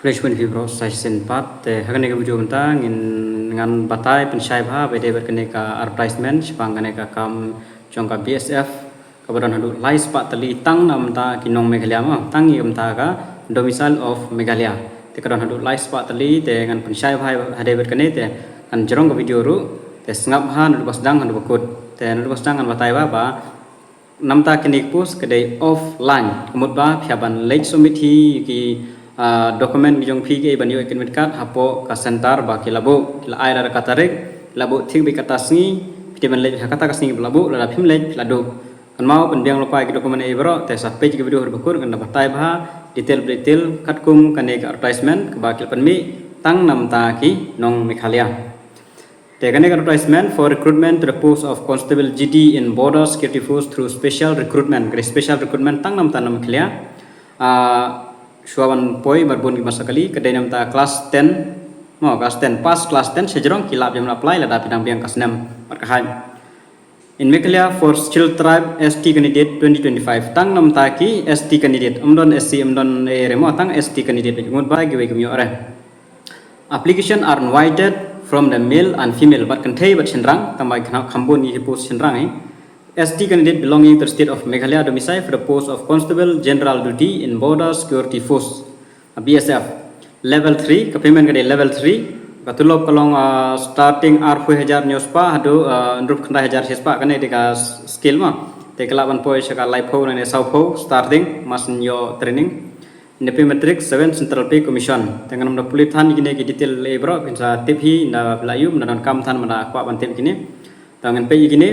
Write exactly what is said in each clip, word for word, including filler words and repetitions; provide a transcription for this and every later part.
Khublei shibun ïa phi baroh sa shisien pat. Te ha kane ka video mynta ngin, ngan batai pynshai bha ba ïadei bad kane ka advertisement shaphang kane ka kam jong ka B S F kaba don haduh lai spah tylli tang na bynta ki nong Meghalaya mo, tang ïa ka bynta ka domicile of Meghalaya. Te ka don haduh lai spah tylli, te ngan pynshai bha hadei bad kane, te ngan jrong ka video ruh. Te sngap bha naduh ba sdang haduh ba kut. Te naduh ba sdang ngan batai bha ba namta kine ki post ka dei offline. Ka mut ba phi hap ban leit submit hi ki, ah, document ki jong phi ki ban ïoh admit card hapoh ka center ba ki la buh, ki la ai lada ka tarik, la buh thik bad kata sngi, phi dei ban leit ha kata ka sngi ba la buh, lada phim leit phi la duh. Kynmaw pynbiang lypa ïa ki document ei baroh, te sa peit ïa ki video haduh ba kut, ngan da batai bha detail by detail katkum kane ka advertisement kaba ki la pynmih tang namta ki nong Meghalaya. Te kane ka advertisement for recruitment to the post of Constable G D in Border Security Force through special recruitment. Ka dei special recruitment tang namta na Meghalaya. Ah, shuwa ban poi mar bun ki ba sa kali, ka dei namta class ten. Mo, class ten, pass class ten shajrong ki lah ban apply lada phi dang biang ka snem bad ka height. In Meghalaya for Scheduled Tribe S T candidate twenty twenty-five. Tang namta ki S T candidate. Ym don S C, ym don ei re mo, tang S T candidate. Ngut ba kiwei kim ïoh re. Application are invited from the male and female, bad kynthei bad shynrang, tang ba ki kham bun ïa ki post shynrang eh. S T candidate belonging to the state of Meghalaya domicile for the post of Constable General Duty in Border Security Force, B S F. Level three, ka payment ka dei level three. Ka tulop ka long, ah, starting arphew hajar hynñiew spah haduh, ah, hynriewphew khyndai hajar shi spah, kane dei ka s-, scale mo. Te ka lah ban poi sha ka laiphew ne sawphew starting, mar shu ïoh training. Nda pay matrix, seven Central Pay Commission. Te ngan ym da pule than ïa kine ki detail ei baroh, phin sa tip hi ynda phi la ïoh, ynda donkam than, mynda kwah ban tip kine. Te ngan peit ïa kine.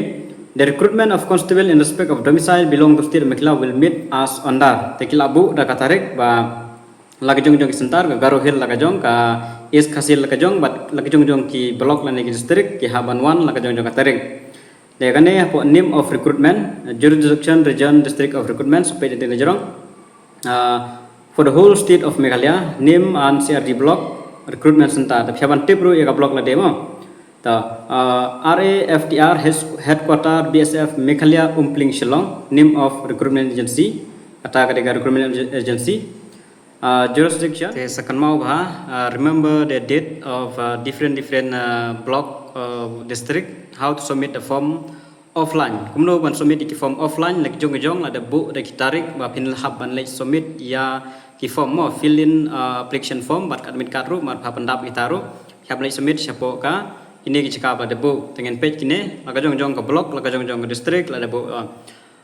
The recruitment of constable in respect of domicile belong to state of Meghalaya will meet as under. Te ki la buh da ka tarik ba la ka jong jong ki center, ka Garo Hill la ka jong, ka East Khasi la ka jong, bad la ka jong jong ki block lane ki district ki hap ban wan la ka jong jong ka tarik. Te kane hapoh name of recruitment, jurisdiction, region, district of recruitment, sa peit ïa kine jrong. Ah, for the whole state of Meghalaya, name and C R D block, recruitment center. Te phi hap ban tip ruh ïa ka block lade mo. Te, ah, R A F T R head-, headquarter B S F Meghalaya Umpling Shillong, name of recruitment agency. Kata ka dei ka recruitment agen-, agency. Ah, jurisdiction. Te sa kynmaw bha, ah, remember the date of, ah, different, different, ah, block, ah, district, how to submit the form offline. Kumno ban submit ïa ki form offline, la ki jong ki jong la da buh da ki tarik ba phin hap ban leit submit ïa ki form mo, fill in, ah, application form bad ka admit card ruh, mar pha pyndap kita ruh. Phi hap leit submit shapoh ka, kine ki jaka ba da buh. Te ngin peit kine, la ka jong jong ka block, la ka jong jong ka district, la da buh, ah,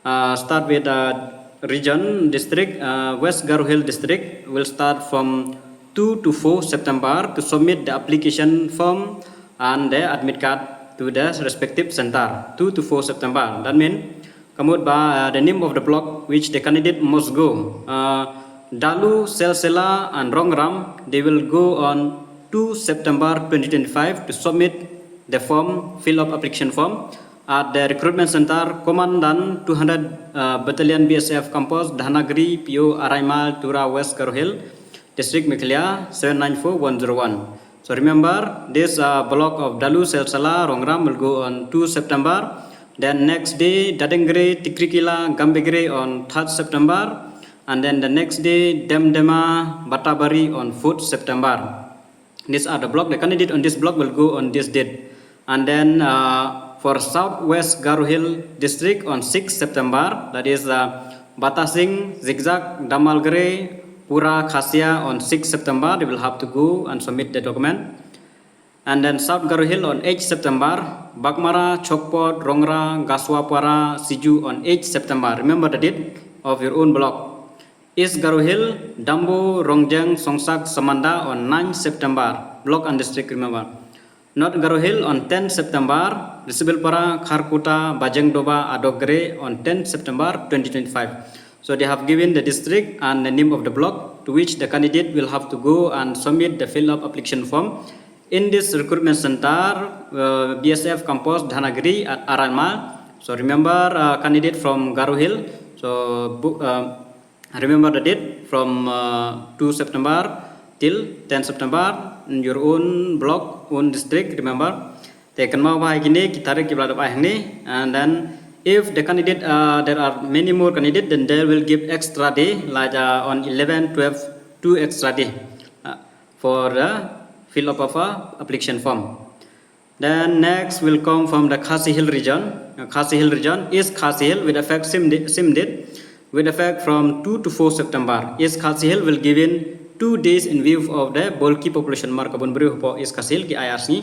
Uh, start with, uh, region, district, uh, West Garo Hill District will start from two to four September to submit the application form and the admit card to the respective center. Two to four September. That means, ka mut ba, uh, the name of the block which the candidate must go. Uh, Dalu, Selsela, and Rongram, they will go on two September twenty twenty-five to submit the form, fill up application form at the recruitment center, Commandant two hundred, uh, Battalion B S F Campus, Dhanagiri, P O Araimile, Tura, West Garo Hill District, Meghalaya, seven nine four one zero one. So remember, this, uh, block of Dalu, Selsela, Rongram will go on two September. Then next day, Dadengre, Tikrikilla, Gambegre on third September. And then the next day, Demdema, Batabari on fourth September. These are the block. The candidate on this block will go on this date. And then, uh, for Southwest Garo Hill District on sixth September, that is, uh, Batasing, Zikzak, Damalgre, Pura, Khasia on sixth September, they will have to go and submit the document. And then South Garo Hill on eighth September, Baghmara, Chokpot, Rongra, Gasuapara, Siju on eighth September. Remember the date of your own block. East Garo Hill, Dambo, Rongjeng, Songsak, Samanda on ninth September. Block and district, remember. North Garo Hill on tenth September, Risibilpara, Kharkutta, Bajengdoba, Adogre on tenth September twenty twenty-five. So they have given the district and the name of the block to which the candidate will have to go and submit the fill-up application form in this recruitment center, uh, B S F Campus Dhanagiri at Araimile. So remember, uh, candidate from Garo Hill. So book, uh, remember the date from, uh, two September till ten September in your own block, own district, remember. Te kynmaw bha ïa kine ki tarik kiba la dep ai hangne. And then if the candidate, uh, there are many more candidate, then they will give extra day, like, uh, on eleven, twelve, two extra day. Uh, for the fill up of a application form. Then next will come from the Khasi Hill region. Uh, Khasi Hill region, East Khasi Hill with effect same da-, same date, with effect from two to four September. East Khasi Hill will given two days in view of the bulky population, namar ka bun briew hapoh East Khasi Hill ki ai ar sngi.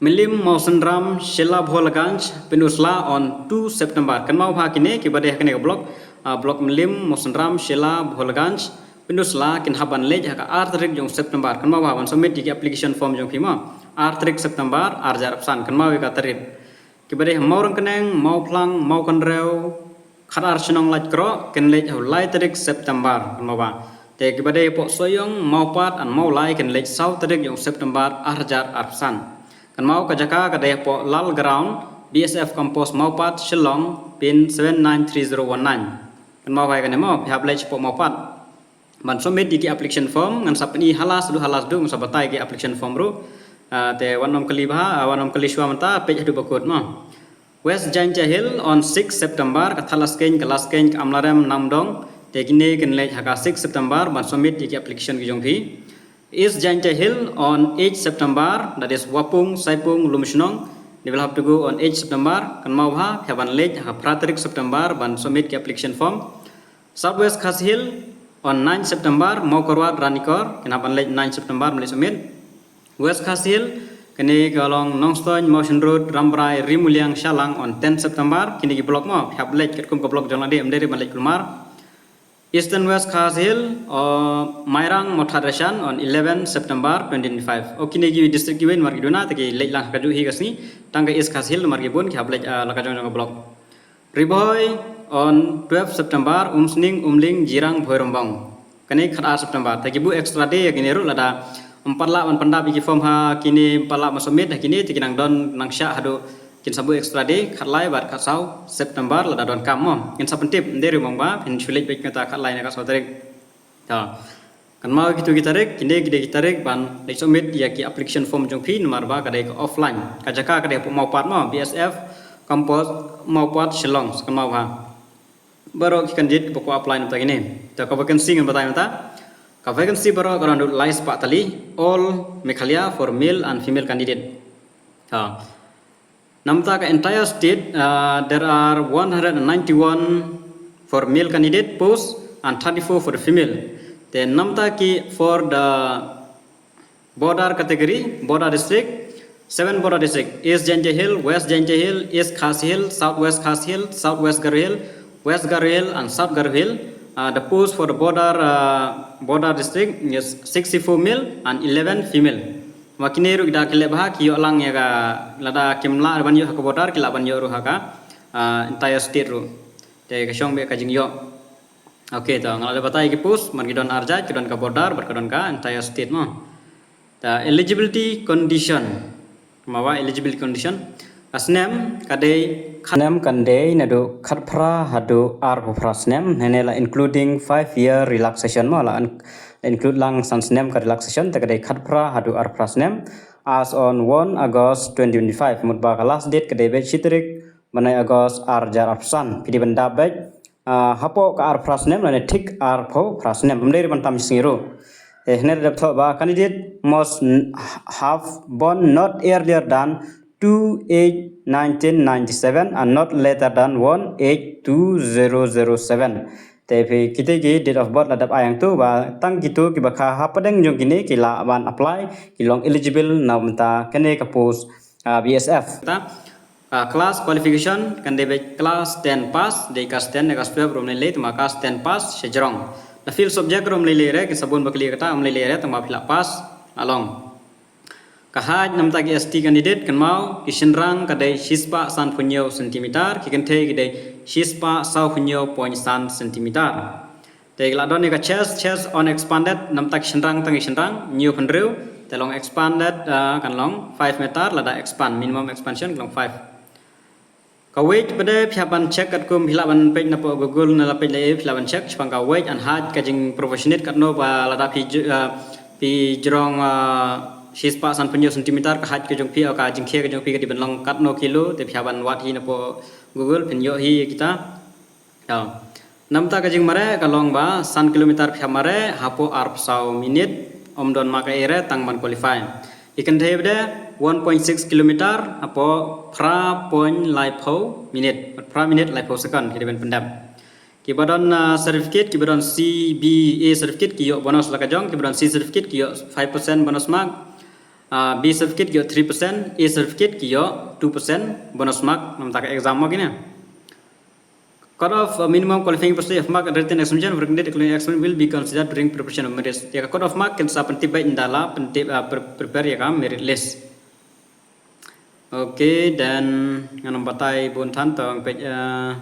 Mylliem Mawsynram Shella Bholaganj Pynursla on two September. Kynmaw bha kine kiba dei ha kane ka block, ah, block Mylliem Mawsynram Shella Bholaganj Pynursla kin hap ban leit ha ka ar tarik jong September. Kynmaw bha ban submit ïa ki application form jong phi mo. Ar tarik September ar hajar arphew san. Kynmaw ïa ka tarik. Kiba dei ha Mawryngkneng, Mawphlang, Mawkynrew, Khadar Shnong Laitkroh kin leit ha u lai tarik September, kynmaw bha. Te kiba dei hapoh Sohiong, Mawpat and Mawlai kin leit saw tarik jong September ar hajar arphew san. Kynmaw ka jaka ka dei hapoh Lal Ground, B S F Campus Mawpat, Shillong, pin seven nine three zero one nine. Kynmaw bha ïa kane mo, phi hap leit shapoh Mawpat ban submit ïa ki application form. Ngan sa pyni ha last haduh, ha last haduh ngan sa batai ïa ki application form ruh. Ah, te wat nym kylli bha, ah, wat nym kylli shuwa mynta, peit haduh ba kut mo. West Jaintia Hill on six September, ka Thadlaskein, ka Laskein, ka Amlarem, Namdong. Te kine kin leit ha ka six September ban submit ïa ki application ki jong phi. East Jaintia Hill on eight September, that is Wapung, Saipung, Lumshnong. They will have to go on eight September. Kynmaw bha, phi hap ban leit ha ka phra tarik September ban submit ki application form. South West Khasi Hill on nine September, Mawkyrwat, Ranikor, kin hap ban leit nine September ban leit submit. West Khasi Hill, kane ka long Nongstoiñ, Mawshynrut, Rambrai, Rimuliang, Shallang on ten September, kine ki block mo, phi hap leit katkum ka block jong lade, ym dei re ban leit kulmar. Eastern West Khasi Hill, uh, Mairang, Mawthadraishan on eleven September twenty twenty-five. O kine ki district kiwei namar ki duna, te ki leit lang ha kajuh hi ka sngi, tang ka East Khasi Hill namar ki bun ki hap leit, uh, la ka jong jong ka block. Ri Bhoi on twelve September, Umsning, Umling, Jirang, Bhoirymbong. Kane khatar September. Te ki buh extra day ïa kine ruh lada ym pat lah ban pyndap ïa ki form ha kine, ym pat lah ban submit ha kine, te ki nang don nang shah haduh kin sa buh extra day khatlai bad khatsaw September lada donkam mo. Ngin sa pyntip, ym dei re mo ba phin shu leit beit kata khatlai ne khatsaw tarik. To. Kynmaw kito ki tarik, kine ki dei ki tarik ban leit submit ïa ki application form jong phi namar ba ka dei ka offline. Ka jaka ka dei hapoh Mawpat mo, B S F Campus Mawpat, Shillong, sa kynmaw bha. Baroh ki candidate ba kwah apply na bynta kine. To ka vacancy ngan batai mynta. Ka vacancy baroh ka don haduh lai spah tylli, all Meghalaya for male and female candidate. To. Na bynta ka entire state, uh, there are one hundred and ninety-one for male candidate post and thirty-four for the female. Te na bynta ki for the border category, border district, seven border district, East Jaintia Hill, West Jaintia Hill, East Khasi Hill, South West Khasi Hill, South West Garo Hill, West Garo Hill and South Garo Hill. Uh, the post for the border, uh, border district is sixty-four male and eleven female. Wa kine ruh ki da ki leh bha ki ïoh lang ïa ka, lada kim lah ban ïoh ha ka border ki lah ban ïoh ruh ha ka, ah, entire state ruh. Te ka shong bha ka jingïoh. Okay, to nga la batai ki post, namar ki don arjait, ki don ka border bad ka don ka entire state mo. Ta eligibility condition. Mawa eligibility condition. Ka snem ka dei khat, snem kan dei naduh khatphra haduh arphew phra snem, hynrei la including five year relaxation mo, la in-, include lang san snem ka relaxation, te ka dei khatphra haduh arphew phra snem as on one August twenty twenty-five. Mut ba ka last date ka dei beit shi tarik bnai August ar hajar arphew san. Phi dei ban dap beit, ah, hapoh ka arphew phra snem lane thik arphew phra snem. Ym dei re ban tam shi sngi ruh. Eh, hynrei dep thoh ba candidate must n-, have born not earlier than two eight nineteen ninety-seven and not later than one eight two zero zero seven. Te phi kite ki date of birth la dep ai hangto ba tang kito kiba kha hapdeng jong kine ki lah ban apply, ki long eligible na bynta kane ka post, ah, B S F. Ta, ah, class qualification kan dei beit class ten pass, dei class ten ne class twelve ruh ym lei lei, tangba class ten pass sha jrong. Na field subject ruh ym lei lei re, kin sa bun ba kylli kata, ym lei lei re, tangba phi la pass la long. Ka height na bynta ki S T candidate, kynmaw ki shynrang ka dei shispah sanphew hynñiew centimeter, ki kynthei ki dei shispah sawphew hynñiew point san centimeter. Te ki la don ïa ka chest, chest unexpanded, na bynta ki shynrang, tang ki shynrang hynñiewphew hynriew, te long expanded, ah, kan long five meter, lada expand, minimum expansion kan long five. Ka weight pat de phi hap ban check katkum phi lah ban peit na poh Google ne la peit la ei, phi lah ban check shaphang ka weight and height, ka jingproportionate katno ba lada phi ju-, ah, phi jrong, ah, shispah sanphew hynñiew centimeter, ka height ka jong phi, ka jingkhie ka jong phi ka dei ban long katno kilo, te phi hap ban wad hi na poh Google phin ïoh hi kita. To. Na bynta ka jingmareh ka long ba san kilometer phi hap mareh hapoh arphew saw minit. Ym don mark area tang ban qualify. Ki kynthei bad de one point six kilometer hapoh phra point laiphew minit. Phra minit laiphew second ki dei ban pyndep. Kiba don, ah, certificate, kiba don C B A certificate ki ïoh bonus la ka jong, kiba don C certificate ki ïoh five percent bonus mark, ah, B certificate ki ïoh three percent, A certificate ki ïoh two percent bonus mark namar ka exam mo kine. Cut off, uh, minimum qualifying percentage of mark at written examination for candidate including exam will be considered during preparation of merits. Ïa ka cut off mark kin sa pyntip beit ynda la pyntip, uh, pre- prepare ïa ka merit list. Okay, then ngan ym batai bun than to, peit, uh,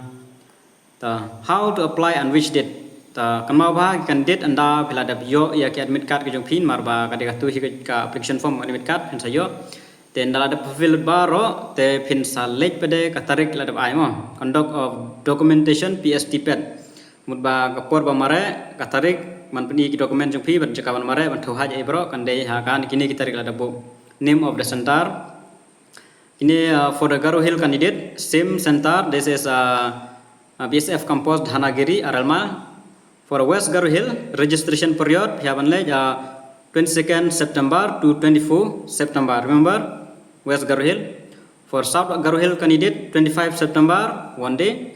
to how to apply and which date. To kynmaw ba ki candidate ynda phi la dep ïoh ïa ki admit card ki jong phi, namar ba ka dei katu hi ka application form admit card phin sa ïoh. Te ynda la dep fulfill baroh te phin sa leit pat de ka tarik la dep ai mo. Conduct of documentation P S T pet. Mut ba ka por ba mareh, ka tarik, ban pyni ki document jong phi, ban jaka ban mareh, ban thew haj ei baroh, kan dei ha kane kine ki tarik la dep buh. Name of the center. Kine, uh, for the Garo Hill candidate, same center, this is, uh, uh, B S F campus Dhaanagiri, Arelma. For West Garo Hill, registration period, phi hap ban leit, uh, twenty-second September to twenty-four September. Remember, West Garo Hill. For South Garo Hill candidate, twenty-five September, one day.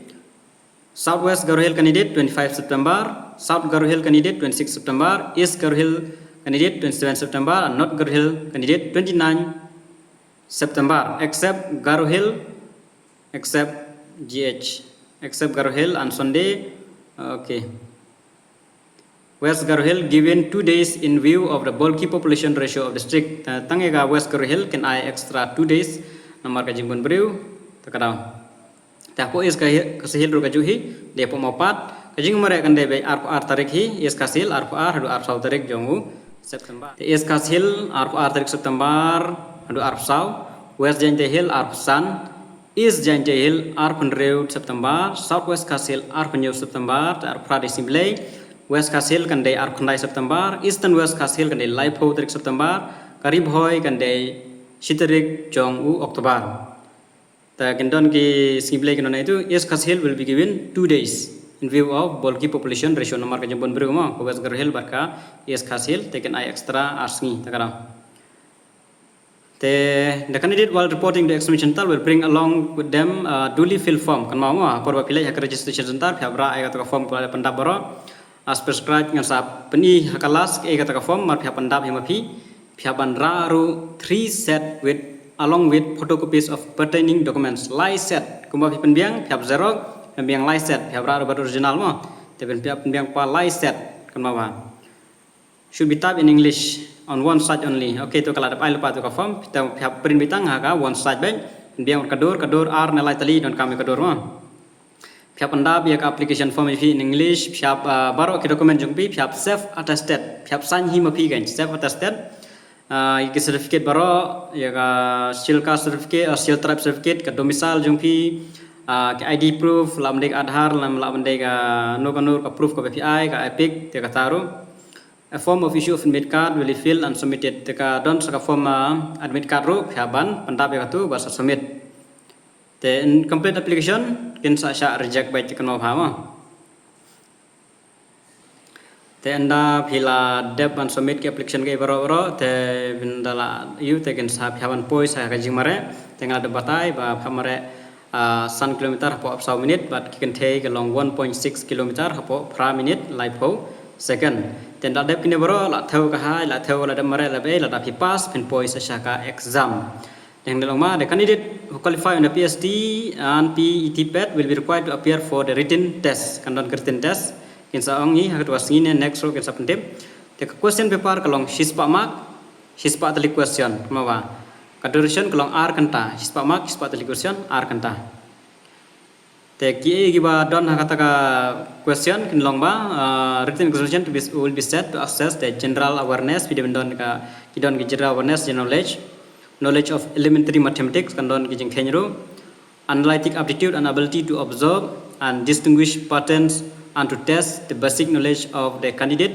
Southwest Garo Hill candidate, twenty-five September. South Garo Hill candidate, twenty-six September. East Garo Hill candidate, twenty-seven September. And North Garo Hill candidate, twenty-nine September. Except Garo Hill, except G H, except Garo Hill and Sunday. Okay. West Garo Hill given two days in view of the bulky population ratio of district. Uh, tang ïa ka West Garo Hill kin ai extra two days namar ka jingbun briew. Ta ka daw. Ta hapoh East Khasi Hills ruh ka juh hi, dei hapoh Mawpat. Ka jingmareh kan dei beit arphew ar tarik hi, East Khasi Hills arphew ar haduh arphew saw tarik jong u September. Te East Khasi Hills arphew ar tarik September haduh arphew saw, West Jaintia Hills arphew san, East Jaintia Hills arphew hynriew September, South West Khasi Hills arphew hynñiew September, te arphew phra dei sngi Blei, West Khasi Hills kan dei arphew khyndai September, Eastern West Khasi Hills kan dei laiphew tarik September, ka Ri Bhoi kan dei shi tarik jong u October. Te kin don ki sngi Blei kin don itu, East Khasi Hills will be given two days in view of bulky population ratio namar ka jingbun briew mo, ka West Garo Hill bad ka East Khasi Hills, te kin ai extra ar sngi, ta ka daw. Te, the candidate while reporting to examination center will bring along with them, uh, duly filled form. Kynmaw mo, por ba phi leit ha ka registration center, phi hap rah ïa kata ka form kaba la pyndap baroh. As prescribed ngan sa pyni ha ka last ïa kata ka form, namar phi hap pyndap hi ma phi. Phi hap ban rah ruh three set with, along with photocopies of pertaining documents. Lai set, kumba phi pynbiang, phi hap xerox, pynbiang lai set, phi hap rah ruh bad original mo. Te phi hap pynbiang pat lai set, kynmaw ba. Should be typed in English on one side only. Okay, to ka la dep ai lypa to ka form, phi hap print beit tang ha ka one side beit. Pynbiang ka dur, ka dur ar ne lai tylli donkam ïa ka dur mo. Phi hap pyndap ïa ka application form ïa phi in English, phi hap, ah, baroh ki document jong phi, phi hap self attested, phi hap sign hi ma phi kan, self attested. Ah, ïa ki certificate baroh, ïa ka schedule caste certificate, ah, schedule tribe certificate, ka domicile jong phi, ah, ka I D proof, lah ban dei ka Aadhaar, lah ban dei kano kano ka proof kaba phi ai, ka EPIC, te kata ruh. A form of issue of admit card will be filled and submitted. Te ka don sa ka form, ah, admit card ruh, phi hap ban pyndap ïa katu bad sa submit. Te incomplete application kin sa shah reject beit, te kynmaw bha mo. Te ynda phi la dep ban submit ki application ki baroh baroh, te ynda la ïoh te kin sa phi hap ban poi sa ka jingmareh. Te nga la dep batai ba phi hap mareh, ah, san kilometer hapoh arphew saw minit, bad ki kynthei ka long one point six kilometer hapoh phra minit laiphew second. Te ynda dep kine baroh, la thew ka hai, la thew, la dep mareh, la bei, la dep phi pass, phin poi sa sha ka exam. Te ngan ong ma, the candidate who qualify under P S T and P E T PET will be required to appear for the written test. Kan don ka written test. Kin sa ong hi ha katu ka sngi ne next ruh kin sa pyntip. Te ka question paper ka long shispah mark, shispah tylli question, kynmaw ba. Ka duration ka long ar kynta, shispah mark, shispah tylli question, ar kynta. Te kiei kiba don ha kata ka question kin long ba, ah, written examination to be, will be set to assess the general awareness, phi dei ban don ka, ki don ki general awareness, general knowledge, knowledge of elementary mathematics, kan don ki jingkheiñ ruh, analytic aptitude and ability to observe and distinguish patterns and to test the basic knowledge of the candidate,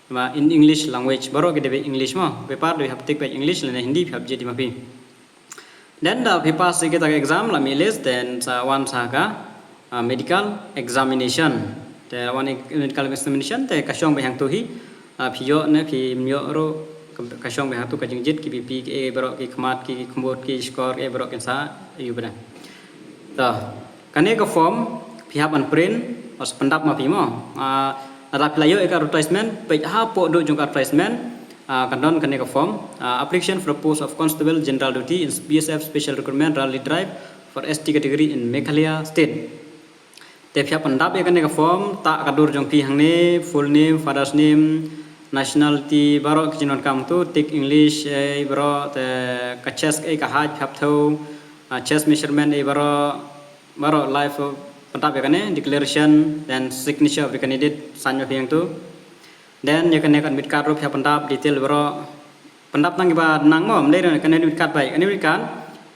ma, in English language, baroh ki dei beit English mo, paper dei hap tick beit English lane Hindi, phi hap jied ma phi. Then ynda phi pass ïa kita ka exam la mih list, then sa wan sa ka, ah, medical examination. Te wan medical examination te ka shong beit hangtu hi. Ah, phi ïoh ne phim ïoh ruh, ka, ka shong bha tu ka jingjit, ki BP ki ei baroh, ki khmat, ki khmut, ki shkor, ki ei baroh kin sa ïoh bha. To, kane ka form phi hap ban print, bad pyndap ma phi mo. Ah, lada phi la ïoh ïa ka advertisement, peit hapoh duh jong ka advertisement, ah, kan don kane ka form, ah, application for the post of Constable General Duty in BSF Special Recruitment Rally Drive for ST category in Meghalaya State. Te phi hap pyndap ïa kane ka form, tah ka dur jong phi hangne, full name, father's name, nationality, baroh ki jingdonkam tu, thick English, eh, baroh, te ka chest, eh, ka height, phi hap thew, ah, chest measurement, eh, baroh, baroh live, pyndap ïa kane, declaration, then signature of the candidate, sign ma phi hangtu. Then ïa kane ka admit card ruh phi hap pyndap, detail baroh, pyndap tang kiba nang mo, ym dei re kane admit card bha, kane admit card,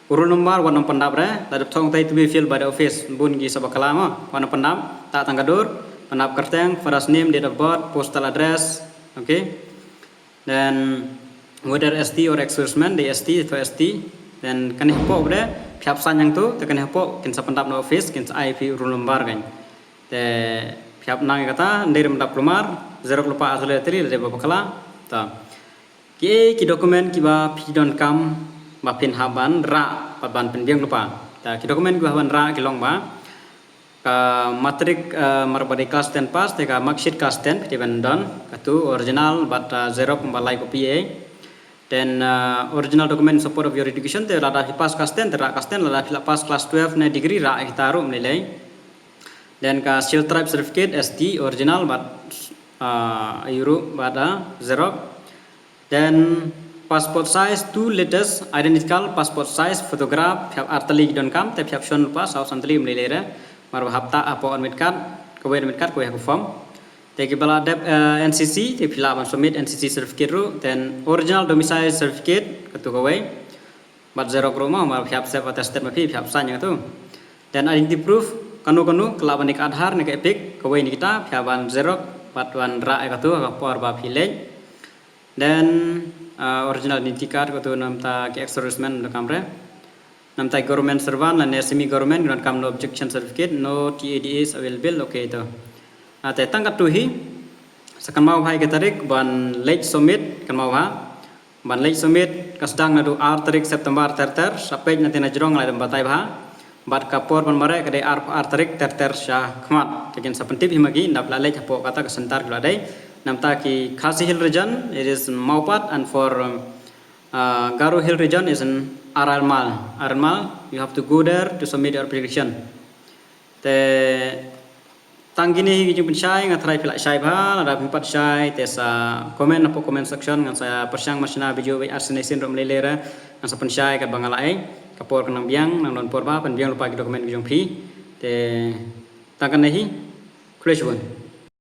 roll number wat nang pyndap re, la dep thong tai to be filled by the office, bun ki sa bakla mo, wat nang pyndap, tah tang ka dur, pyndap kyrteng, father's name, date of birth, postal address, okay. Then whether ST or ex-serviceman, dei ST, to ST. Then kane hapoh bad phi hap sign hangtu, te kane hapoh kin sa pyndap na office, kin sa ai phi roll number kan. Te phi hap nang ïa kata, ym dei re pyndap kulmar, xerox lypa asli teri, lada ba bakla. Ta. Ki, ki document kiba phi donkam ba phin hap ban rah, bad ban pynbiang lypa. Ta, ki document kiba hap ban rah ki long ba ka matric, eh, mark ba dei class ten pass, te ka mark sheet class ten, phi dei ban don, katu original, bad, eh, xerox ba lai copy eh. Then, eh, original document in support of your education, te lada phi pass class ten, te rah class ten, lada phi la pass class twelve ne degree rah kita ruh ym lei lei. Then ka Scheduled Tribe certificate, ST, original, bad, ah, ïa ruh, bad, ah, xerox. Then passport size, two letters, identical passport size, photograph, phi hap artylli ki donkam, te phi hap shon lypa, saw san tylli ym lei lei re. Namar ba hap tah hapoh admit card, kawei admit card, kawei ha ka form. Te kiba la dep, eh, NCC, te phi lah ban submit NCC certificate ruh, then original domicile certificate, katu kawei. Bad xerox ruh mo, ma phi hap self attested ma phi, phi hap sign ïa katu. Then identity proof, kano kano, ka lah ban dei ka Aadhaar ne ka EPIC, kawei na kita, phi hap ban xerox, bad ban rah ïa katu, ha ka por ba phi leit. Then, uh, original identity card, katu namar ki ex-serviceman donkam re. Namar ki government servant, lane semi government, donkam no objection certificate, no TADS available, okay to. Ah, te tang katu hi, sa kynmaw bha ïa ka tarik, ban leit submit, kynmaw bha. Ban leit submit, ka sdang naduh ar tarik September ter ter, sa peit na tynrai jrong la dang batai bha. Bad ka por ban mareh ka dei ar, ar tarik ter ter sha khmat. Te kin sa pyntip hi ma ki, ynda phi la leit hapoh kata ka center ki la dei. Namar ki Khasi Hill Region, it is Mawpat, and for, um, uh, Garo Hill Region is in Aranmal. Aranmal, you have to go there to submit your application. Te tang kine hi ki jingpynshai, nga tharai phi lah shai bha, lada phim pat shai, te sa comment hapoh comment section, ngan sa pyrshang marshna video bad arsien sien ruh ym lei lei re, ngan sa pynshai katba nga lah ei, ka por ka nang biang, nang don por bha, pynbiang lypa ki document ki jong phi, te tang kane hi, khublei shibun.